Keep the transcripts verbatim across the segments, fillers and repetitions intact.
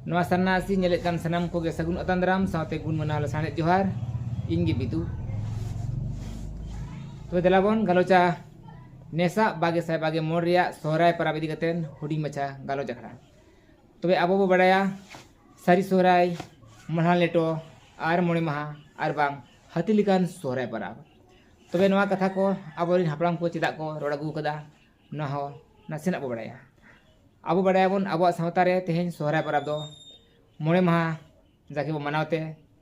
ᱱᱚᱣᱟ ᱥᱟᱨᱱᱟ ᱟᱹᱥᱤ ᱧᱮᱞᱮᱫ ᱠᱟᱱ ᱥᱟᱱᱟᱢ ᱠᱚᱜᱮ ᱥᱟᱹᱜᱩᱱ ᱟᱛᱟᱝ ᱫᱟᱨᱟᱢ ᱥᱟᱶᱛᱮ ᱜᱩᱱ ᱢᱟᱱᱟᱣ ᱞᱟᱥᱟᱲᱦᱮᱫ ᱡᱚᱦᱟᱨ᱾ ᱤᱧ ᱜᱮ ᱵᱤᱫᱩ᱾ ᱛᱚᱵᱮ ᱫᱮᱞᱟ ᱵᱚᱱ ᱜᱟᱞᱚᱪᱟ ᱱᱮᱥᱟᱜ ᱵᱟᱜᱮ ᱥᱟᱭ ᱵᱟᱜᱮ ᱢᱚᱬ ᱨᱮᱭᱟᱜ ᱥᱚᱦᱨᱟᱭ ᱯᱚᱨᱚᱵᱽ ᱤᱫᱤ ᱠᱟᱛᱮ ᱦᱩᱰᱤᱧ ᱢᱟᱪᱷᱟ ᱜᱟᱞᱚᱪ ᱟᱠᱷᱲᱟ᱾ ᱛᱚᱵᱮ ᱟᱵᱚ ᱵᱚ ᱵᱟᱲᱟᱭᱟ ᱥᱟᱹᱨᱤ ᱥᱚᱦᱨᱟᱭ, ᱢᱟᱞᱦᱟᱱ ᱞᱮᱴᱚ ᱟᱨ ᱢᱚᱬᱮ ᱢᱟᱦᱟ ᱟᱨ ᱵᱟᱝ ᱦᱟᱹᱛᱤ ᱞᱮᱠᱟᱱ ᱥᱚᱦᱨᱟᱭ ᱯᱚᱨᱚᱵᱽ᱾ ᱛᱚᱵᱮ ᱱᱚᱣᱟ ᱠᱟᱛᱷᱟ ᱠᱚ ᱟᱵᱚᱨᱮᱱ ᱦᱟᱯᱲᱟᱢ ᱠᱚ ᱪᱮᱫᱟᱜ ᱠᱚ ᱨᱚᱲ ᱟᱹᱜᱩ ᱟᱠᱟᱫᱟ, ᱱᱚᱣᱟ ᱦᱚᱸ ᱱᱟᱥᱮᱱᱟᱜ ᱵᱚ ᱵᱟᱲᱟᱭᱟ᱾ ᱟᱵᱚ ᱵᱟᱲᱟᱭᱟᱵᱚᱱ ᱟᱵᱚᱣᱟᱜ ᱥᱟᱶᱛᱟ ᱨᱮ ᱛᱮᱦᱮᱧ ᱥᱚᱦᱨᱟᱭ ᱯᱚᱨᱚᱵᱽ ᱫᱚ ᱢᱚᱬᱮ ᱢᱟᱦᱟ ᱡᱟᱠᱮ ᱵᱚ ᱢᱟᱱᱟᱣ ᱛᱮ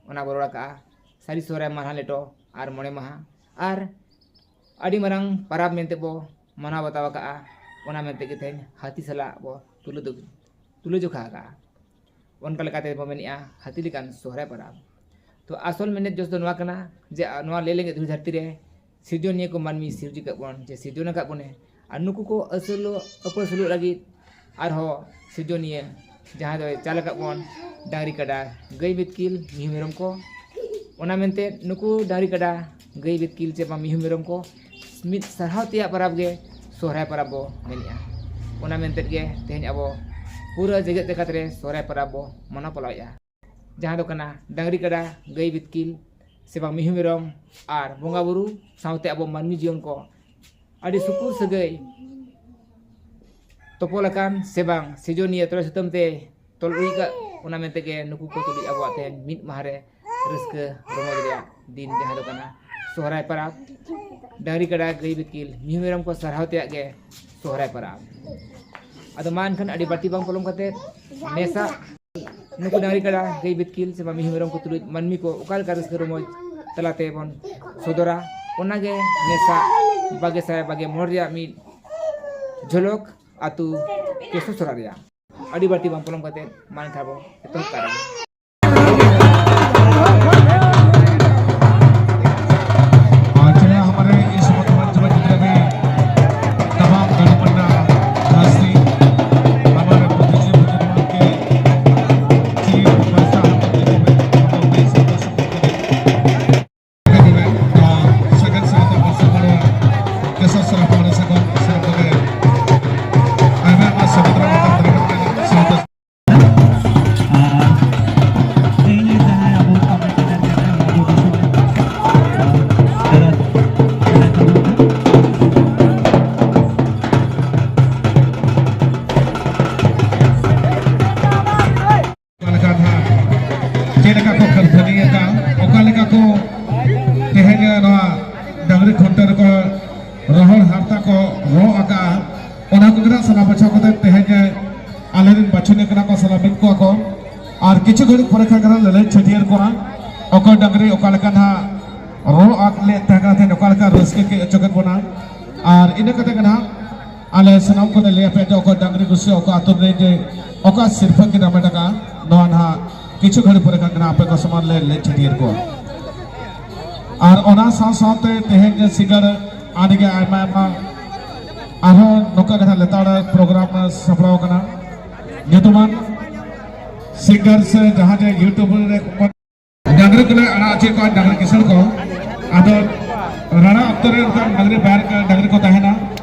ᱚᱱᱟ ᱵᱚ ᱨᱚᱲ ᱟᱠᱟᱜᱼᱟ ᱥᱟᱹᱨᱤ ᱥᱚᱦᱨᱟᱭ, ᱢᱟᱞᱦᱟᱱ ᱞᱮᱴᱚ ᱟᱨ ᱢᱚᱬᱮ ᱢᱟᱦᱟ᱾ ᱟᱨ ᱟᱹᱰᱤ ᱢᱟᱨᱟᱝ ᱯᱚᱨᱚᱵᱽ ᱢᱮᱱᱛᱮ ᱵᱚ ᱢᱟᱱᱟᱣ ᱵᱟᱛᱟᱣ ᱟᱠᱟᱜᱼᱟ, ᱚᱱᱟ ᱢᱮᱱᱛᱮ ᱜᱮ ᱛᱮᱦᱮᱧ ᱦᱟᱹᱛᱤ ᱥᱟᱞᱟᱜ ᱵᱚ ᱛᱩᱞᱟᱹ ᱫᱚ ᱛᱩᱞᱟᱹᱡᱚᱠᱷᱟ ᱟᱠᱟᱜᱼᱟ᱾ ᱚᱱᱠᱟ ᱞᱮᱠᱟᱛᱮ ᱵᱚ ᱢᱮᱱᱮᱜᱼᱟ ᱦᱟᱹᱛᱤ ᱞᱮᱠᱟᱱ ᱥᱚᱦᱨᱟᱭ ᱯᱚᱨᱚᱵᱽ᱾ ᱛᱚ ᱟᱥᱚᱞ ᱢᱮᱱᱮᱛ ᱡᱚᱥ ᱫᱚ ᱱᱚᱣᱟ ᱠᱟᱱᱟ ᱡᱮ ᱱᱚᱣᱟ ᱞᱟᱹᱭ ᱞᱟᱹᱜᱤᱫ ᱫᱷᱩᱲᱤ ᱫᱷᱟᱹᱨᱛᱤ ᱨᱮ ᱥᱤᱨᱡᱚᱱᱤᱭᱟᱹ ᱠᱚ ᱢᱟᱹᱱᱢᱤ ᱥᱤᱨᱡᱟᱹ ᱠᱟᱜ ᱵᱚᱱ, ᱡᱮ ᱥᱤᱨᱡᱚᱱ ᱟᱠᱟᱫ ᱵᱚᱱᱮ, ᱟᱨ ᱱᱩᱠᱩ ᱠᱚ ᱟᱹᱥᱩᱞᱚᱜ ᱟᱹᱯᱟᱹᱥᱩᱞᱚᱜ ᱞᱟᱹᱜᱤᱫ ᱟᱨᱦᱚᱸ ᱥᱤᱨᱡᱚᱱᱤᱭᱟᱹ ᱡᱟᱦᱟᱸᱭ ᱫᱚᱭ ᱪᱟᱞ ᱟᱠᱟᱫ ᱵᱚᱱ ᱰᱟᱝᱨᱤ ᱠᱟᱰᱟ ᱜᱟᱹᱭ ᱵᱤᱛᱠᱤᱞ ᱢᱤᱦᱩ ᱢᱮᱨᱚᱢ ᱠᱚ᱾ ᱚᱱᱟ ᱢᱮᱱᱛᱮ ᱱᱩᱠᱩ ᱰᱟᱝᱨᱤ ᱠᱟᱰᱟ ᱜᱟᱹᱭ ᱵᱤᱛᱠᱤᱞ ᱪᱮ ᱵᱟᱝ ᱢᱤᱦᱩ ᱢᱮᱨᱚᱢ ᱠᱚ ᱢᱤᱫ ᱥᱟᱨᱦᱟᱣ ᱛᱮᱭᱟᱜ ᱯᱚᱨᱚᱵᱽ ᱜᱮ ᱥᱚᱦᱨᱟᱭ ᱯᱚᱨᱚᱵᱽ ᱵᱚ ᱢᱮᱱᱮᱜᱼᱟ᱾ ᱚᱱᱟ ᱢᱮᱱᱛᱮ ᱜᱮ ᱛᱮᱦᱮᱧ ᱟᱵᱚ ᱯᱩᱨᱟᱹ ᱡᱮᱜᱮᱛ ᱡᱟᱠᱟᱛ ᱨᱮ ᱥᱚᱦᱨᱟᱭ ᱯᱚᱨᱚᱵᱽ ᱵᱚ ᱢᱟᱱᱟᱣ ᱯᱟᱞᱟᱣᱮᱫᱼᱟ, ᱡᱟᱦᱟᱸ ᱫᱚ ᱠᱟᱱᱟ ᱰᱟᱝᱨᱤ ᱠᱟᱰᱟ ᱜᱟᱹᱭ ᱵᱤᱛᱠᱤᱞ ᱥᱮ ᱵᱟᱝ ᱢᱤᱦᱩ ᱢᱮᱨᱚᱢ ᱟᱨ ᱵᱚᱸᱜᱟ ᱵᱩᱨᱩ ᱥᱟᱶᱛᱮ ᱟᱵᱚ ᱢᱟᱹᱱᱢᱤ ᱡᱤᱭᱚᱱ ᱠᱚ ᱟᱹᱰᱤ ᱥᱩᱯᱩᱨ ᱥᱟᱹᱜᱟᱹᱭ ᱛᱚᱯᱚᱞ ᱟᱠᱟᱱ ᱥᱮ ᱵᱟᱝ ᱥᱤᱨᱡᱚᱱᱤᱭᱟᱹ ᱛᱚᱲᱮ ᱥᱩᱛᱟᱹᱢ ᱛᱮ ᱛᱚᱞ ᱩᱨᱤᱡ ᱟᱠᱟᱫ, ᱚᱱᱟ ᱢᱮᱱᱛᱮ ᱜᱮ ᱱᱩᱠᱩ ᱠᱚ ᱛᱩᱞᱩᱡ ᱟᱵᱚᱣᱟᱜ ᱛᱮᱦᱮᱧ ᱢᱤᱫ ᱢᱟᱦᱟ ᱨᱮ ᱨᱟᱹᱥᱠᱟᱹ ᱨᱚᱢᱚᱡᱽ ᱨᱮᱭᱟᱜ ᱫᱤᱱ, ᱡᱟᱦᱟᱸ ᱫᱚ ᱠᱟᱱᱟ ᱥᱚᱦᱨᱟᱭ ᱯᱚᱨᱚᱵᱽ᱾ ᱰᱟᱹᱝᱨᱤ ᱠᱟᱰᱟ ᱜᱟᱹᱭ ᱵᱤᱛᱠᱤᱞ ᱢᱤᱦᱩ ᱢᱮᱨᱚᱢ ᱠᱚ ᱥᱟᱨᱦᱟᱣ ᱛᱮᱭᱟᱜ ᱜᱮ ᱥᱚᱦᱨᱟᱭ ᱯᱚᱨᱚᱵᱽ᱾ ᱟᱫᱚ ᱢᱟ ᱮᱱᱠᱷᱟᱱ ᱟᱹᱰᱤ ᱵᱟᱹᱲᱛᱤ ᱵᱟᱝ ᱯᱚᱞᱚᱢ ᱠᱟᱛᱮ ᱱᱮᱥᱟ ᱱᱩᱠᱩ ᱰᱟᱹᱝᱨᱤ ᱠᱟᱰᱟ ᱜᱟᱹᱭ ᱵᱤᱛᱠᱤᱞ ᱥᱮ ᱵᱟᱝ ᱢᱤᱦᱩ ᱢᱮᱨᱚᱢ ᱠᱚ ᱛᱩᱞᱩᱡ ᱢᱟᱹᱱᱢᱤ ᱠᱚ ᱚᱠᱟ ᱞᱮᱠᱟ ᱨᱟᱹᱥᱠᱟᱹ ᱨᱚᱢᱚᱡᱽ ᱛᱟᱞᱟᱛᱮ ᱵᱚᱱ ᱥᱚᱫᱚᱨᱟ, ᱚᱱᱟᱜᱮ ᱱᱮᱥᱟ ᱵᱟᱜᱮ ᱥᱟᱭ ᱵᱟᱜᱮ ᱢᱚᱬ ᱨᱮᱭᱟᱜ ᱢᱤᱫ ᱡᱷᱚᱞᱚᱠ ᱟᱹᱛᱩ ᱠᱮᱥᱚᱥᱚᱨᱟ ᱨᱮᱭᱟᱜ᱾ ᱟᱹᱰᱤ ᱵᱟᱹᱲᱛᱤ ᱵᱟᱝ ᱯᱚᱞᱚᱢ ᱠᱟᱛᱮ ᱢᱟ ᱮᱱᱠᱷᱟᱱ ᱵᱚ ᱮᱛᱚᱦᱚᱵ ᱠᱟᱜ ᱞᱮᱜᱮ᱾ आज हमारे इस मंच पर जितने भी तमाम गणमान्य हस्ती, हमारे बुद्धिजीवी बुजुर्गों के जीव भाषा हम लोग इस ᱠᱚ ᱨᱚᱜ ᱟᱠᱟᱜᱼᱟ, ᱚᱱᱟ ᱠᱚᱜᱮ ᱱᱟᱜ ᱥᱟᱞᱟ ᱵᱟᱪᱷᱟᱣ ᱠᱟᱛᱮ ᱛᱮᱦᱮᱧ ᱟᱞᱮ ᱨᱮᱱ ᱵᱟᱪᱷᱚᱱᱤᱭᱟᱹ ᱠᱟᱱᱟ ᱠᱚ, ᱥᱟᱞᱟ ᱢᱤᱫ ᱠᱚᱣᱟ ᱠᱚ᱾ ᱟᱨ ᱠᱤᱪᱷᱩ ᱜᱷᱟᱹᱲᱤᱡ ᱯᱚᱨᱮ ᱠᱷᱟᱱ ᱜᱮ ᱱᱟᱜ ᱞᱮ ᱞᱟᱹᱭ ᱪᱷᱟᱹᱴᱭᱟᱹᱨ ᱠᱚᱣᱟ, ᱚᱠᱚᱭ ᱰᱟᱝᱨᱤ ᱚᱠᱟ ᱞᱮᱠᱟ ᱱᱟᱜ ᱨᱚᱜ ᱟᱫ ᱞᱮ ᱛᱟᱦᱮᱸ ᱠᱟᱱᱟ, ᱛᱮᱦᱮᱧ ᱚᱠᱟ ᱞᱮᱠᱟ ᱨᱟᱹᱥᱠᱟᱹ ᱠᱮᱫ ᱦᱚᱪᱚ ᱠᱮᱫ ᱵᱚᱱᱟ᱾ ᱟᱨ ᱤᱱᱟᱹ ᱠᱟᱛᱮ ᱜᱮ ᱱᱟᱜ ᱟᱞᱮ ᱥᱟᱱᱟᱢ ᱠᱚᱞᱮ ᱞᱟᱹᱭ ᱟᱯᱮᱭᱟ ᱡᱮ ᱚᱠᱚᱭ ᱰᱟᱝᱨᱤ ᱠᱩᱥᱤ, ᱚᱠᱟ ᱟᱹᱛᱩ ᱨᱮ ᱡᱮ ᱚᱠᱟ ᱥᱤᱨᱯᱷᱟᱹ ᱠᱤᱱ ᱦᱟᱢᱮᱴ ᱟᱠᱟᱫᱼᱟ, ᱱᱚᱣᱟ ᱱᱟᱦᱟᱜ ᱠᱤᱪᱷᱩ ᱜᱷᱟᱹᱲᱤ ᱯᱚᱨᱮ ᱠᱷᱟᱱ ᱜᱮ ᱱᱟᱦᱟᱜ ᱟᱯᱮ ᱠᱚ ᱥᱟᱢᱟᱝ ᱨᱮ ᱞᱟᱹᱭ ᱪᱷᱟᱹᱴᱭᱟᱹᱨ ᱠᱚᱣᱟ᱾ ᱟᱨ ᱚᱱᱟ ᱥᱟᱶ ᱥᱟᱶᱛᱮ ᱛᱮᱦᱮᱧ ᱡᱮ ᱥᱤᱸᱜᱟᱹᱲ ᱟᱹᱰᱤ ᱜᱮ ᱟᱭᱢᱟ ᱟᱭᱢᱟ ᱟᱨᱦᱚᱸ ᱱᱚᱝᱠᱟ ᱜᱮ ᱱᱟᱦᱟᱜ ᱞᱮᱛᱟᱲ ᱯᱨᱳᱜᱨᱟᱢ ᱥᱟᱯᱲᱟᱣ ᱟᱠᱟᱱᱟ᱾ ᱧᱩᱛᱩᱢᱟᱱ ᱥᱤᱝᱜᱟᱨ ᱥᱮ ᱡᱟᱦᱟᱸ ᱡᱮ ᱭᱩᱴᱩᱵᱽ ᱨᱮ ᱰᱟᱝᱨᱤ ᱠᱚᱞᱮ ᱟᱲᱟᱜ ᱦᱚᱪᱚᱭᱮᱫ ᱠᱚᱣᱟ, ᱰᱟᱝᱨᱤ ᱠᱤᱥᱟᱹᱲ ᱠᱚ᱾ ᱟᱫᱚ ᱨᱟᱲᱟ ᱚᱠᱛᱚ ᱨᱮ ᱚᱱᱠᱟ ᱰᱟᱝᱨᱤ ᱵᱟᱭᱟᱨ ᱰᱟᱝᱨᱤ ᱠᱚ ᱛᱟᱦᱮᱱᱟ,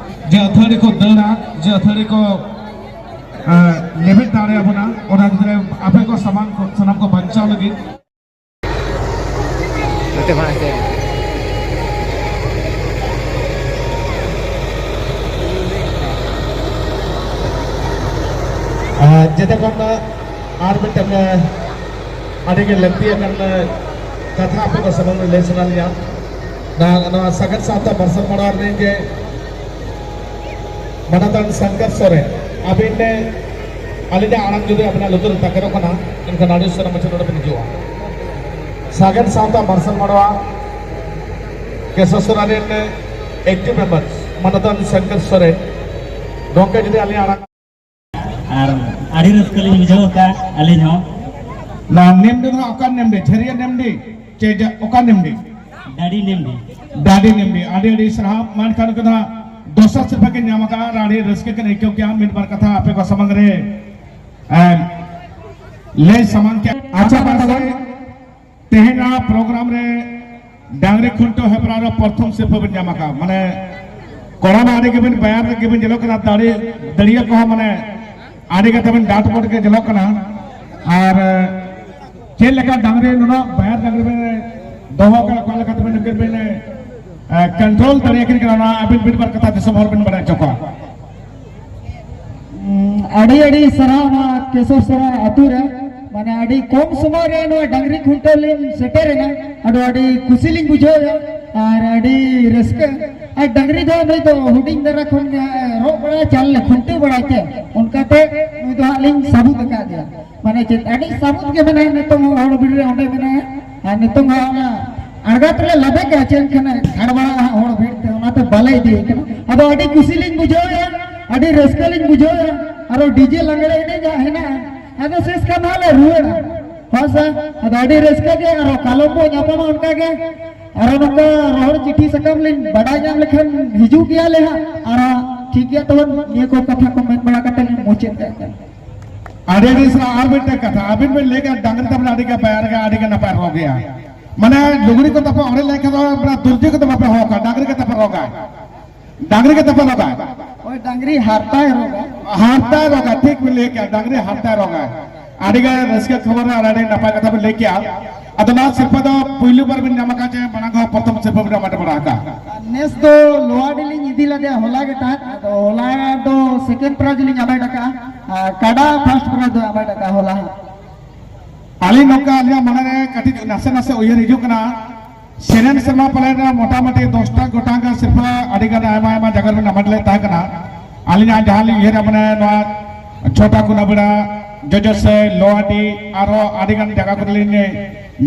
ᱡᱮ ᱟᱹᱛᱷᱟᱹᱲᱤ ᱠᱚ ᱫᱟᱹᱲᱟ, ᱡᱮ ᱟᱹᱛᱷᱟᱹᱲᱤ ᱠᱚ, ᱮᱸ, ᱞᱮᱵᱮᱫ ᱫᱟᱲᱮᱭᱟᱵᱚᱱᱟ᱾ ᱚᱱᱟ ᱠᱷᱟᱹᱛᱤᱨ ᱟᱯᱮ ᱠᱚ ᱥᱟᱢᱟᱝ ᱠᱚ, ᱥᱟᱱᱟᱢ ᱠᱚ ᱵᱟᱧᱪᱟᱣ ᱞᱟᱹᱜᱤᱫ᱾ ᱱᱚᱛᱮ ᱢᱟ ᱦᱮᱸᱥᱮ᱾ ᱟᱨ ᱡᱮᱛᱮ ᱠᱷᱚᱱ ᱟᱨ ᱢᱤᱫᱴᱟᱝ, ᱟᱹᱰᱤ ᱜᱮ ᱞᱟᱹᱠᱛᱤ ᱟᱠᱟᱱ ᱠᱟᱛᱷᱟ ᱟᱯᱮ ᱠᱚ ᱥᱟᱢᱟᱝ ᱨᱮ ᱞᱟᱹᱭ ᱥᱟᱱᱟ ᱞᱤᱧᱟ᱾ ᱱᱚᱣᱟ, ᱱᱚᱣᱟ ᱥᱟᱜᱮᱱ ᱥᱟᱶᱛᱟ ᱢᱟᱨᱥᱟᱞ ᱢᱟᱰᱣᱟ ᱨᱤᱱᱤᱡ ᱜᱮ ᱢᱟᱱᱚᱛᱟᱱ ᱥᱚᱝᱠᱚᱨ ᱥᱚᱨᱮᱱ, ᱟᱹᱵᱤᱱ ᱱᱮ ᱟᱹᱞᱤᱧᱟᱜ ᱟᱲᱟᱝ ᱡᱩᱫᱤ ᱟᱹᱵᱤᱱᱟᱜ ᱞᱩᱛᱩᱨ ᱨᱮ ᱛᱟᱠᱮᱨᱚᱜ ᱠᱟᱱᱟ, ᱮᱱᱠᱷᱟᱱ ᱟᱹᱰᱤ ᱩᱥᱟᱹᱨᱟ ᱢᱟᱪᱷᱟ ᱱᱚᱰᱮ ᱵᱤᱱ ᱦᱤᱡᱩᱜᱼᱟ᱾ ᱥᱟᱜᱮᱱ ᱥᱟᱶᱛᱟ ᱢᱟᱨᱥᱟᱞ ᱢᱟᱰᱣᱟ ᱠᱮᱥᱚᱥᱚᱨᱟ ᱨᱮᱱ ᱮᱠᱴᱤᱵᱷ ᱢᱮᱢᱵᱟᱨ ᱢᱟᱱᱚᱛᱟᱱ ᱥᱚᱝᱠᱚᱨ ᱥᱚᱨᱮᱱ ᱜᱚᱢᱠᱮ ᱡᱩᱫᱤ ᱟᱹᱞᱤᱧᱟᱜ ᱟᱲᱟᱝ ᱟᱨ ᱟᱹᱰᱤ ᱨᱟᱹᱥᱠᱟᱹ ᱞᱤᱧ ᱵᱩᱡᱷᱟᱹᱣ ᱠᱟᱜᱼᱟ ᱟᱹᱞᱤᱧ ᱦᱚᱸ᱾ ᱱᱚᱣᱟ ᱱᱮᱢᱰᱤ ᱫᱚ ᱦᱟᱸᱜ ᱚᱠᱟ ᱱᱮᱢᱰᱤ? ᱡᱷᱟᱹᱨᱤᱭᱟᱹ ᱱᱮᱢᱰᱤ ᱪᱮ ᱡᱟ-, ᱚᱠᱟ ᱱᱮᱢᱰᱤ? ᱰᱟᱹᱰᱤ ᱱᱮᱢᱰᱤ᱾ ᱰᱟᱹᱰᱤ ᱱᱮᱢᱰᱤ᱾ ᱟᱹᱰᱤ ᱟᱹᱰᱤ ᱥᱟᱨᱦᱟᱣ᱾ ᱢᱟ ᱮᱱᱠᱷᱟᱱ ᱱᱩᱠᱩ ᱫᱚ ᱦᱟᱸᱜ ᱫᱚᱥᱟᱨ ᱥᱤᱨᱯᱷᱟᱹ ᱠᱤᱱ ᱧᱟᱢ ᱟᱠᱟᱫᱼᱟ ᱟᱨ ᱟᱹᱰᱤ ᱨᱟᱹᱥᱠᱟᱹ ᱠᱤᱱ ᱟᱹᱭᱠᱟᱹᱣ ᱠᱮᱜᱼᱟ᱾ ᱢᱤᱫ ᱵᱟᱨ ᱠᱟᱛᱷᱟ ᱟᱯᱮ ᱠᱚ ᱥᱟᱢᱟᱝ ᱨᱮ, ᱮ, ᱞᱟᱹᱭ ᱥᱟᱢᱟᱝ ᱠᱮᱜᱼᱟ᱾ ᱟᱪᱪᱷᱟ, ᱯᱟᱦᱴᱟ ᱠᱷᱚᱱ ᱛᱮᱦᱮᱧᱟᱜ ᱯᱨᱳᱜᱨᱟᱢ ᱨᱮ ᱰᱟᱝᱨᱤ ᱠᱷᱩᱱᱴᱟᱹᱣ ᱦᱮᱯᱨᱟᱣ ᱨᱮ ᱯᱨᱚᱛᱷᱚᱢ ᱥᱤᱨᱯᱷᱟᱹ ᱵᱤᱱ ᱧᱟᱢ ᱟᱠᱟᱫᱼᱟ᱾ ᱢᱟᱱᱮ, ᱠᱚᱲᱟ ᱢᱟ ᱟᱹᱰᱤ ᱜᱮᱵᱤᱱ ᱵᱟᱭᱟᱨ ᱜᱮᱵᱤᱱ ᱧᱮᱞᱚᱜ ᱠᱟᱱᱟ, ᱫᱟᱲᱮ, ᱫᱟᱹᱲᱤᱭᱟᱹ ᱠᱚᱦᱚᱸ ᱢᱟᱱᱮ ᱟᱹᱰᱤ ᱠᱟᱛᱮ ᱵᱤᱱ ᱰᱟᱴ ᱵᱚᱴ ᱜᱮ ᱧᱮᱞᱚᱜ ᱠᱟᱱᱟ᱾ ᱟᱨ ᱪᱮᱫ ᱞᱮᱠᱟ ᱰᱟᱝᱨᱤ ᱱᱩᱱᱟᱹᱜ ᱵᱟᱭᱟᱨ ᱰᱟᱝᱨᱤ ᱵᱤᱱ ᱫᱚᱦᱚ ᱠᱟᱜ, ᱚᱠᱟ ᱞᱮᱠᱟ ᱛᱮᱵᱤᱱ ᱱᱩᱠᱤᱱ ᱵᱤᱱ, ᱮ, ᱠᱚᱱᱴᱨᱳᱞ ᱫᱟᱲᱮᱭᱟᱠᱤᱱ ᱠᱟᱱᱟ, ᱚᱱᱟ ᱟᱹᱵᱤᱱ ᱢᱤᱫ ᱵᱟᱨ ᱠᱟᱛᱷᱟ ᱫᱤᱥᱚᱢ ᱦᱚᱲ ᱵᱤᱱ ᱵᱟᱲᱟᱭ ᱦᱚᱪᱚ ᱠᱚᱣᱟ᱾ ᱩᱸ, ᱟᱹᱰᱤ ᱟᱹᱰᱤ ᱥᱟᱨᱦᱟᱣ ᱱᱚᱣᱟ ᱠᱮᱥᱚᱨ ᱥᱚᱨᱟ ᱟᱹᱛᱩ ᱨᱮ, ᱢᱟᱱᱮ ᱟᱹᱰᱤ ᱠᱚᱢ ᱥᱚᱢᱚᱭ ᱨᱮ ᱱᱚᱣᱟ ᱰᱟᱝᱨᱤ ᱠᱷᱩᱱᱴᱟᱹᱣ ᱞᱤᱧ ᱥᱮᱴᱮᱨ ᱮᱱᱟ᱾ ᱟᱫᱚ ᱟᱹᱰᱤ ᱠᱩᱥᱤ ᱞᱤᱧ ᱵᱩᱡᱷᱟᱹᱣ ᱮᱫᱟ ᱟᱨ ᱟᱹᱰᱤ ᱨᱟᱹᱥᱠᱟᱹ᱾ ᱟᱨ ᱰᱟᱝᱨᱤ ᱫᱚ ᱱᱩᱭ ᱫᱚ ᱦᱩᱰᱤᱧ ᱫᱷᱟᱨᱟ ᱠᱷᱚᱱ ᱜᱮ ᱨᱚᱜ ᱵᱟᱲᱟᱭ, ᱪᱟᱞ ᱞᱮ ᱠᱷᱩᱱᱴᱟᱹᱣ ᱵᱟᱲᱟᱭ ᱛᱮ, ᱚᱱᱠᱟᱛᱮ ᱱᱩᱭ ᱫᱚ ᱦᱟᱸᱜ ᱞᱤᱧ ᱥᱟᱹᱵᱩᱫ ᱟᱠᱟᱫ ᱜᱮᱭᱟ᱾ ᱢᱟᱱᱮ ᱪᱮᱫ ᱟᱹᱰᱤ ᱥᱟᱹᱵᱩᱫ ᱜᱮ ᱢᱮᱱᱟᱭᱟ ᱱᱤᱛᱚᱝ ᱦᱚᱸ ᱦᱚᱲ ᱵᱷᱤᱲ ᱨᱮ ᱚᱸᱰᱮ ᱢᱮᱱᱟᱭᱟ᱾ ᱟᱨ ᱱᱤᱛᱚᱝ ᱦᱚᱸ ᱚᱱᱟ ᱟᱬᱜᱟᱛ ᱨᱮ ᱞᱟᱫᱮ ᱠᱟᱜᱼᱟ, ᱪᱮᱫ ᱮᱱᱠᱷᱟᱱ ᱠᱷᱟᱲ ᱵᱟᱲᱟᱜᱼᱟ ᱦᱟᱸᱜ ᱦᱚᱲ ᱵᱷᱤᱲ ᱛᱮ, ᱚᱱᱟᱛᱮ ᱵᱟᱞᱮ ᱤᱫᱤᱭᱮ ᱠᱟᱱᱟ᱾ ᱟᱫᱚ ᱟᱹᱰᱤ ᱠᱩᱥᱤ ᱞᱤᱧ ᱵᱩᱡᱷᱟᱹᱣᱮᱫᱼᱟ, ᱟᱹᱰᱤ ᱨᱟᱹᱥᱠᱟᱹ ᱞᱤᱧ ᱵᱩᱡᱷᱟᱹᱣᱮᱫᱼᱟ᱾ ᱟᱨᱚ ᱰᱤᱡᱮ ᱞᱟᱜᱽᱲᱮ ᱮᱱᱮᱡ ᱦᱟᱸᱜ ᱦᱮᱱᱟᱜᱼᱟ᱾ ᱟᱫᱚ ᱥᱮᱥ ᱠᱷᱟᱱ ᱦᱟᱸᱜ ᱞᱮ ᱨᱩᱣᱟᱹᱲᱟ᱾ ᱦᱳᱭ ᱥᱮ, ᱟᱫᱚ ᱟᱹᱰᱤ ᱨᱟᱹᱥᱠᱟᱹ ᱜᱮ, ᱟᱨᱚ ᱠᱟᱞᱚᱢ ᱵᱚ ᱧᱟᱯᱟᱢᱟ ᱚᱱᱠᱟ ᱜᱮ᱾ ᱟᱨᱚ ᱱᱚᱝᱠᱟ ᱨᱚᱦᱚᱲ ᱪᱤᱴᱷᱤ ᱥᱟᱠᱟᱢ ᱞᱤᱧ ᱵᱟᱰᱟᱭ ᱧᱟᱢ ᱞᱮᱠᱷᱟᱱ ᱦᱤᱡᱩᱜ ᱜᱮᱭᱟᱞᱮ ᱦᱟᱸᱜ᱾ ᱟᱨ ᱴᱷᱤᱠ ᱜᱮᱭᱟ, ᱛᱚᱵᱮ ᱱᱤᱭᱟᱹ ᱠᱚ ᱠᱟᱛᱷᱟ ᱠᱚ ᱢᱮᱱ ᱵᱟᱲᱟ ᱠᱟᱛᱮ ᱞᱤᱧ ᱢᱩᱪᱟᱹᱫ ᱠᱟᱜ ᱠᱟᱱᱟ᱾ ᱟᱹᱰᱤ ᱟᱹᱰᱤ ᱥᱟᱨᱦᱟᱣ᱾ ᱟᱨ ᱢᱤᱫᱴᱮᱱ ᱠᱟᱛᱷᱟ, ᱟᱹᱵᱤᱱ ᱵᱤᱱ ᱞᱟᱹᱭ ᱠᱮᱫ ᱰᱟᱝᱨᱤ ᱛᱟᱵᱚᱱ ᱟᱹᱰᱤ ᱜᱮ ᱵᱟᱭᱟᱨ ᱜᱮ, ᱟᱹᱰᱤ ᱜᱮ ᱱᱟᱯᱟᱭ ᱨᱚᱜᱽ ᱜᱮᱭᱟ᱾ ᱢᱟᱱᱮ ᱞᱩᱜᱽᱲᱤ ᱠᱚ ᱛᱟᱯᱮ ᱚᱲᱮᱡ ᱞᱮᱱᱠᱷᱟᱱ ᱫᱚ ᱢᱟᱱᱮ ᱫᱩᱨᱡᱤ ᱠᱚᱫᱚ ᱵᱟᱯᱮ ᱦᱚᱦᱚ ᱠᱚᱣᱟ, ᱰᱟᱝᱨᱤ ᱜᱮ ᱛᱟᱯᱮ ᱨᱚᱜᱟᱭ᱾ ᱰᱟᱝᱨᱤ ᱜᱮ ᱛᱟᱯᱮ ᱨᱚᱜᱟᱭ᱾ ᱦᱳᱭ, ᱰᱟᱝᱨᱤ ᱦᱟᱨᱛᱟᱭ ᱨᱚᱜᱟ᱾ ᱦᱟᱨᱛᱟᱭ ᱨᱚᱜᱟ, ᱴᱷᱤᱠ ᱵᱤᱱ ᱞᱟᱹᱭ ᱠᱮᱜᱼᱟ, ᱰᱟᱝᱨᱤ ᱦᱟᱨᱛᱟᱭ ᱨᱚᱜᱟᱭ᱾ ᱟᱹᱰᱤ ᱜᱮ ᱨᱟᱹᱥᱠᱟᱹ ᱠᱷᱚᱵᱚᱨ ᱟᱨ ᱟᱹᱰᱤ ᱱᱟᱯᱟᱭ ᱠᱟᱛᱷᱟ ᱵᱤᱱ ᱞᱟᱹᱭ ᱠᱮᱜᱼᱟ᱾ ᱟᱫᱚ ᱱᱚᱣᱟ ᱥᱤᱨᱯᱟᱹ ᱫᱚ ᱯᱩᱭᱞᱩ ᱵᱟᱨ ᱵᱤᱱ ᱧᱟᱢ ᱟᱠᱟᱫ ᱪᱮ ᱢᱟᱲᱟᱝ ᱦᱚᱸ ᱯᱨᱚᱛᱷᱚᱢ ᱥᱤᱨᱯᱟᱹ ᱵᱤᱱ ᱦᱟᱢᱮᱴ ᱵᱟᱲᱟ ᱟᱠᱟᱫ? ᱱᱮᱥ ᱫᱚ ᱞᱳᱣᱟᱰᱤ ᱞᱤᱧ ᱤᱫᱤ ᱞᱮᱫᱮᱭᱟ, ᱦᱚᱞᱟ ᱜᱮ ᱛᱟᱦᱮᱸᱫ᱾ ᱟᱫᱚ ᱦᱚᱞᱟ ᱫᱚ ᱥᱮᱠᱮᱱᱰ ᱯᱨᱟᱭᱤᱡᱽ ᱞᱤᱧ ᱦᱟᱢᱮᱴ ᱟᱠᱟᱫᱼᱟ ᱟᱨ ᱠᱟᱰᱟ ᱯᱷᱟᱥᱴ ᱯᱨᱟᱭᱤᱡᱽ ᱫᱚ ᱦᱟᱢᱮᱴ ᱟᱠᱟᱫᱼᱟ ᱦᱚᱞᱟ ᱦᱚᱸ᱾ ᱟᱹᱞᱤᱧ ᱱᱚᱝᱠᱟ ᱟᱹᱞᱤᱧᱟᱜ ᱢᱚᱱᱮᱨᱮ ᱠᱟᱹᱴᱤᱡ ᱱᱟᱥᱮ ᱱᱟᱥᱮ ᱩᱭᱦᱟᱹᱨ ᱦᱤᱡᱩᱜ ᱠᱟᱱᱟ, ᱥᱮᱱᱮᱱ ᱥᱮᱨᱢᱟ ᱯᱟᱞᱮᱱ ᱢᱚᱴᱟᱢᱩᱴᱤ ᱫᱚᱥᱴᱟ ᱜᱚᱴᱟᱝ ᱜᱟᱱ ᱥᱤᱨᱯᱟᱹ ᱟᱹᱰᱤ ᱜᱟᱱ ᱟᱭᱢᱟ ᱟᱭᱢᱟ ᱡᱟᱭᱜᱟ ᱨᱮᱵᱚᱱ ᱦᱟᱢᱮᱴ ᱞᱮᱫ ᱛᱟᱦᱮᱸ ᱠᱟᱱᱟ᱾ ᱟᱹᱞᱤᱧᱟᱜ ᱡᱟᱦᱟᱸ ᱞᱤᱧ ᱩᱭᱦᱟᱹᱨᱟ, ᱢᱟᱱᱮ ᱱᱚᱣᱟ ᱪᱷᱳᱴᱟ ᱠᱩᱱᱟᱵᱮᱲᱟ, ᱡᱚᱡᱚᱥᱟᱹᱭ, ᱞᱳᱣᱟᱰᱤ, ᱟᱨᱦᱚᱸ ᱟᱹᱰᱤ ᱜᱟᱱ ᱡᱟᱭᱜᱟ ᱠᱚᱨᱮ ᱞᱤᱧ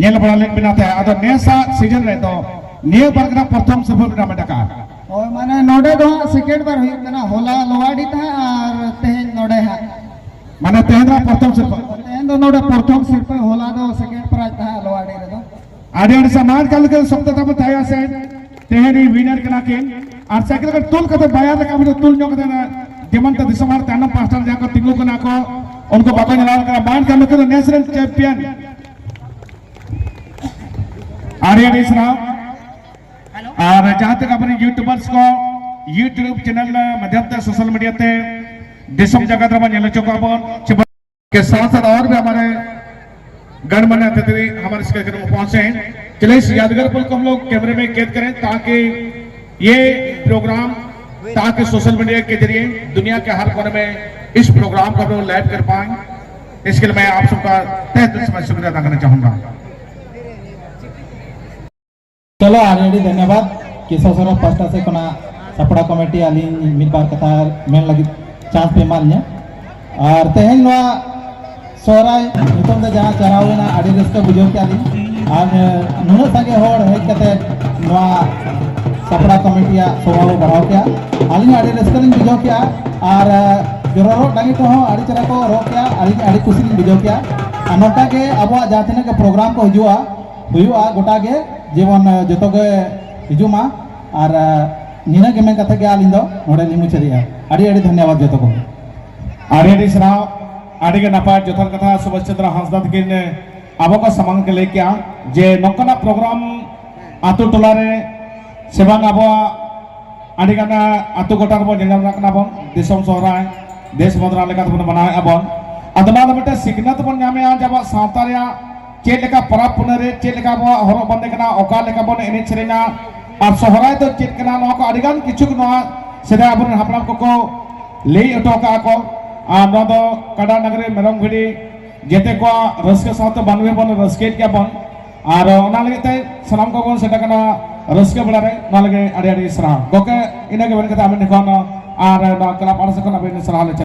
ᱧᱮᱞ ᱵᱟᱲᱟ ᱞᱮᱫ ᱵᱮᱱᱟ ᱛᱟᱦᱮᱸᱫ᱾ ᱟᱫᱚ ᱱᱮᱥᱟᱜ ᱥᱤᱡᱚᱱ ᱨᱮᱫᱚ ᱱᱤᱭᱟᱹ ᱵᱟᱨ ᱜᱮ ᱯᱨᱚᱛᱷᱚᱢ ᱥᱤᱨᱯᱟᱹ ᱵᱮᱱ ᱦᱟᱢᱮᱴ ᱟᱠᱟᱫᱼᱟ᱾ ᱦᱳᱭ, ᱢᱟᱱᱮ ᱱᱚᱰᱮ ᱫᱚ ᱦᱟᱸᱜ ᱥᱮᱠᱮᱱᱰ ᱵᱟᱨ ᱦᱩᱭᱩᱜ ᱠᱟᱱᱟ, ᱦᱚᱞᱟ ᱞᱳᱣᱟᱰᱤ ᱛᱟᱦᱮᱸᱫ ᱟᱨ ᱛᱮᱦᱮᱧ ᱱᱚᱰᱮ ᱦᱟᱸᱜ᱾ ᱢᱟᱱᱮ ᱛᱮᱦᱮᱧ ᱫᱚ ᱯᱨᱚᱛᱷᱚᱢ ᱥᱤᱨᱯᱟᱹ? ᱛᱮᱦᱮᱧ ᱫᱚ ᱱᱚᱰᱮ ᱯᱨᱚᱛᱷᱚᱢ ᱥᱤᱨᱯᱟᱹ, ᱦᱚᱞᱟ ᱫᱚ ᱥᱮᱠᱮᱱᱰ ᱯᱨᱟᱭᱤᱡᱽ ᱛᱟᱦᱮᱸᱫ ᱞᱳᱣᱟᱰᱤ ᱨᱮᱫᱚ᱾ ᱟᱹᱰᱤ ᱟᱹᱰᱤ ᱥᱟᱨᱦᱟᱣ᱾ ᱢᱟ ᱮᱱᱠᱷᱟᱱ ᱞᱮᱠᱟ ᱥᱚᱠᱛᱚ ᱛᱟᱵᱚ ᱛᱟᱭᱟ ᱥᱮ, ᱛᱮᱦᱮᱧ ᱨᱤᱱ ᱣᱤᱱᱟᱨ ᱠᱟᱱᱟ ᱠᱤᱱ᱾ ᱟᱨ ᱥᱟᱭᱠᱮᱞ ᱠᱚ ᱛᱩᱞ ᱠᱟᱛᱮ, ᱵᱟᱭᱟᱨ ᱨᱟᱠᱟᱵ ᱠᱟᱛᱮ ᱛᱩᱞ ᱧᱚᱜ ᱠᱟᱛᱮ ᱚᱱᱟ ᱡᱮᱢᱚᱱ ᱛᱮ ᱫᱤᱥᱚᱢ ᱦᱚᱲ ᱛᱟᱭᱱᱚᱢ ᱯᱟᱦᱴᱟ ᱨᱮ ᱡᱟᱦᱟᱸ ᱠᱚ ᱛᱤᱸᱜᱩ ᱠᱟᱱᱟ ᱠᱚ, ᱩᱱᱠᱩ ᱵᱟᱠᱚ ᱧᱮᱞ ᱠᱟᱱᱟ᱾ ᱢᱟ ᱮᱱᱠᱷᱟᱱ ᱱᱩᱠᱤᱱ ᱫᱚ ᱱᱮᱥ ᱨᱮᱱ ᱪᱟᱢᱯᱤᱭᱟᱱ᱾ ᱟᱹᱰᱤ ᱟᱹᱰᱤ ᱥᱟᱨᱦᱟᱣ᱾ ᱟᱨ ᱡᱟᱦᱟᱸ ᱛᱤᱱᱟᱹᱜ ᱟᱵᱚᱨᱮᱱ ᱭᱩᱴᱩᱵᱟᱨᱥ ᱠᱚ YouTube ᱪᱮᱱᱮᱞ ᱢᱟᱫᱷᱭᱚᱢ ᱛᱮ, ᱥᱳᱥᱟᱞ ᱢᱤᱰᱤᱭᱟ ᱛᱮ ᱫᱤᱥᱚᱢ ᱡᱟᱠᱟᱛ ᱨᱮᱵᱚᱱ ᱧᱮᱞ ᱦᱚᱪᱚ ᱠᱚᱣᱟ ᱵᱚᱱ, ᱥᱮ ᱵᱚᱱ के साथ साथ और भी हमारे गणमान्य अतिथि हमारे इस कार्यक्रम में पहुंचे हैं। चलिए, इस यादगार पल को हम लोग कैमरे में कैद करें, ताकि ये प्रोग्राम, ताकि सोशल मीडिया के जरिए दुनिया के हर कोने में इस प्रोग्राम को हम लोग लाइव कर पाएं। इसके लिए मैं आप सबका तहे दिल से मैं शुक्रिया अदा करना चाहूंगा। चलो, आगे भी धन्यवाद। ᱠᱮᱥᱚ ᱥᱚᱨᱮᱱ ᱯᱟᱦᱴᱟ ᱥᱮᱫ ᱠᱷᱚᱱᱟᱜ ᱥᱟᱯᱲᱟᱣ ᱠᱚᱢᱤᱴᱤ ᱟᱹᱞᱤᱧ ᱢᱤᱫ ᱵᱟᱨ ᱠᱟᱛᱷᱟ ᱢᱮᱱ ᱞᱟᱹᱜᱤᱫ ᱪᱟᱱᱥ ᱯᱮ ᱮᱢᱟᱫ ᱞᱤᱧᱟ᱾ ᱟᱨ ᱛᱮᱦᱮᱧ ᱱᱚᱣᱟ ᱥᱚᱦᱨᱟᱭ ᱧᱩᱛᱩᱢ ᱛᱮ ᱡᱟᱦᱟᱸ ᱪᱟᱞᱟᱣ ᱞᱮᱱᱟ, ᱟᱹᱰᱤ ᱨᱟᱹᱥᱠᱟᱹ ᱵᱩᱡᱷᱟᱹᱣ ᱠᱮᱫᱟ ᱞᱤᱧ᱾ ᱟᱨ ᱱᱩᱱᱟᱹᱜ ᱥᱟᱸᱜᱮ ᱦᱚᱲ ᱦᱮᱡ ᱠᱟᱛᱮ ᱱᱚᱣᱟ ᱥᱟᱯᱲᱟᱣ ᱠᱚᱢᱤᱴᱤᱭᱟᱜ ᱥᱚᱵᱷᱟ ᱵᱚ ᱵᱟᱲᱦᱟᱣ ᱠᱮᱫᱟ, ᱟᱹᱞᱤᱧ ᱟᱹᱰᱤ ᱨᱟᱹᱥᱠᱟᱹ ᱞᱤᱧ ᱵᱩᱡᱷᱟᱹᱣ ᱠᱮᱫᱟ᱾ ᱟᱨ ᱡᱚᱨᱚ ᱨᱚᱜ ᱰᱟᱹᱝᱜᱤ ᱠᱚᱦᱚᱸ ᱟᱹᱰᱤ ᱪᱮᱦᱨᱟ ᱠᱚ ᱨᱚᱜ ᱠᱮᱫᱟ, ᱟᱹᱞᱤᱧ ᱟᱹᱰᱤ ᱠᱩᱥᱤ ᱞᱤᱧ ᱵᱩᱡᱷᱟᱹᱣ ᱠᱮᱫᱟ᱾ ᱟᱨ ᱱᱚᱝᱠᱟ ᱜᱮ ᱟᱵᱚᱣᱟᱜ ᱡᱟᱦᱟᱸ ᱛᱤᱱᱟᱹᱜ ᱜᱮ ᱯᱨᱳᱜᱨᱟᱢ ᱠᱚ ᱦᱤᱡᱩᱜᱼᱟ, ᱦᱩᱭᱩᱜᱼᱟ, ᱜᱚᱴᱟ ᱜᱮ ᱡᱮᱢᱚᱱ ᱡᱚᱛᱚ ᱜᱮ ᱦᱤᱡᱩᱜ ᱢᱟ᱾ ᱟᱨ ᱱᱤᱱᱟᱹᱜ ᱜᱮ ᱢᱮᱱ ᱠᱟᱛᱮ ᱜᱮ ᱟᱹᱞᱤᱧ ᱫᱚ ᱱᱚᱰᱮ ᱞᱤᱧ ᱢᱩᱪᱟᱹᱫᱮᱜᱼᱟ᱾ ᱟᱹᱰᱤ ᱟᱹᱰᱤ ᱫᱷᱚᱱᱭᱚᱵᱟᱫ ᱡᱚᱛᱚ ᱠᱚ᱾ ᱟᱹᱰᱤ ᱟᱹᱰᱤ ᱥᱟᱨᱦᱟᱣ, ᱟᱹᱰᱤ ᱜᱮ ᱱᱟᱯᱟᱭ ᱡᱚᱛᱷᱟᱛ ᱠᱟᱛᱷᱟ ᱥᱩᱵᱷᱟᱥ ᱪᱚᱸᱫᱽᱨᱚ ᱦᱟᱸᱥᱫᱟ ᱛᱟᱹᱠᱤᱱ ᱟᱵᱚ ᱠᱚ ᱥᱟᱢᱟᱝ ᱠᱚ ᱞᱟᱹᱭ ᱠᱮᱜᱼᱟ ᱡᱮ ᱱᱚᱝᱠᱟᱱᱟᱜ ᱯᱨᱳᱜᱨᱟᱢ ᱟᱛᱳ ᱴᱚᱞᱟ ᱨᱮ ᱥᱮ ᱵᱟᱝ ᱟᱵᱚᱣᱟᱜ ᱟᱹᱰᱤ ᱜᱟᱱ ᱟᱛᱳ ᱜᱚᱴᱟ ᱨᱮᱵᱚᱱ ᱧᱮᱞ ᱧᱟᱢ ᱠᱟᱱᱟ ᱵᱚᱱ, ᱫᱤᱥᱚᱢ ᱥᱚᱦᱨᱟᱭ, ᱫᱮᱥ ᱵᱚᱸᱫᱽᱱᱟ ᱞᱮᱠᱟ ᱛᱮᱵᱚᱱ ᱢᱟᱱᱟᱣᱮᱫᱼᱟ ᱵᱚᱱ᱾ ᱟᱫᱚ ᱱᱚᱣᱟ ᱫᱚ ᱢᱤᱫᱴᱮᱱ ᱥᱤᱠᱷᱱᱟᱹᱛ ᱵᱚᱱ ᱧᱟᱢᱮᱫᱼᱟ ᱡᱮ ᱟᱵᱚᱣᱟᱜ ᱥᱟᱶᱛᱟ ᱨᱮᱭᱟᱜ ᱪᱮᱫ ᱞᱮᱠᱟ ᱯᱚᱨᱚᱵᱽ ᱯᱩᱱᱟᱹᱭ ᱨᱮ ᱪᱮᱫ ᱞᱮᱠᱟ ᱟᱵᱚᱣᱟᱜ ᱦᱚᱨᱚᱜ ᱵᱟᱸᱫᱮ ᱠᱟᱱᱟ, ᱚᱠᱟ ᱞᱮᱠᱟ ᱵᱚᱱ ᱮᱱᱮᱡ ᱥᱮᱨᱮᱧᱟ, ᱟᱨ ᱥᱚᱦᱨᱟᱭ ᱫᱚ ᱪᱮᱫ ᱠᱟᱱᱟ, ᱱᱚᱣᱟ ᱠᱚ ᱟᱹᱰᱤ ᱜᱟᱱ ᱠᱤᱪᱷᱩ ᱱᱚᱣᱟ ᱥᱮᱫᱟᱭ ᱟᱵᱚᱨᱮᱱ ᱦᱟᱯᱲᱟᱢ ᱠᱚᱠᱚ ᱞᱟᱹᱭ ᱦᱚᱴᱚ ᱟᱠᱟᱫᱼᱟ ᱠᱚ᱾ ᱟᱨ ᱱᱚᱣᱟ ᱫᱚ ᱠᱟᱰᱟ, ᱰᱟᱝᱨᱤ, ᱢᱮᱨᱚᱢ, ᱵᱷᱤᱰᱤ ᱡᱮᱛᱮ ᱠᱚᱣᱟᱜ ᱨᱟᱹᱥᱠᱟᱹ ᱥᱟᱶᱛᱮ ᱢᱟᱹᱱᱢᱤ ᱵᱚᱱ ᱨᱟᱹᱥᱠᱟᱹᱭᱮᱫ ᱜᱮᱭᱟ ᱵᱚᱱ᱾ ᱟᱨ ᱚᱱᱟ ᱞᱟᱹᱜᱤᱫ ᱛᱮ ᱥᱟᱱᱟᱢ ᱠᱚᱵᱚᱱ ᱥᱮᱴᱮᱨ ᱠᱟᱱᱟ ᱨᱟᱹᱥᱠᱟᱹ ᱵᱮᱲᱟ ᱨᱮ᱾ ᱚᱱᱟ ᱞᱟᱹᱜᱤᱫ ᱟᱹᱰᱤ ᱟᱹᱰᱤ ᱥᱟᱨᱦᱟᱣ ᱜᱚᱢᱠᱮ᱾ ᱤᱱᱟᱹ ᱜᱮ ᱢᱮᱱ ᱠᱟᱛᱮ ᱟᱵᱮᱱ ᱴᱷᱮᱱ ᱠᱷᱚᱱ ᱟᱨ ᱱᱚᱣᱟ ᱠᱞᱟᱵᱽ ᱯᱟᱦᱴᱟ ᱥᱮᱫ ᱠᱷᱚᱱ ᱟᱵᱮᱱ ᱥᱟᱨᱦᱟᱣ ᱞᱮ ᱪᱟᱞ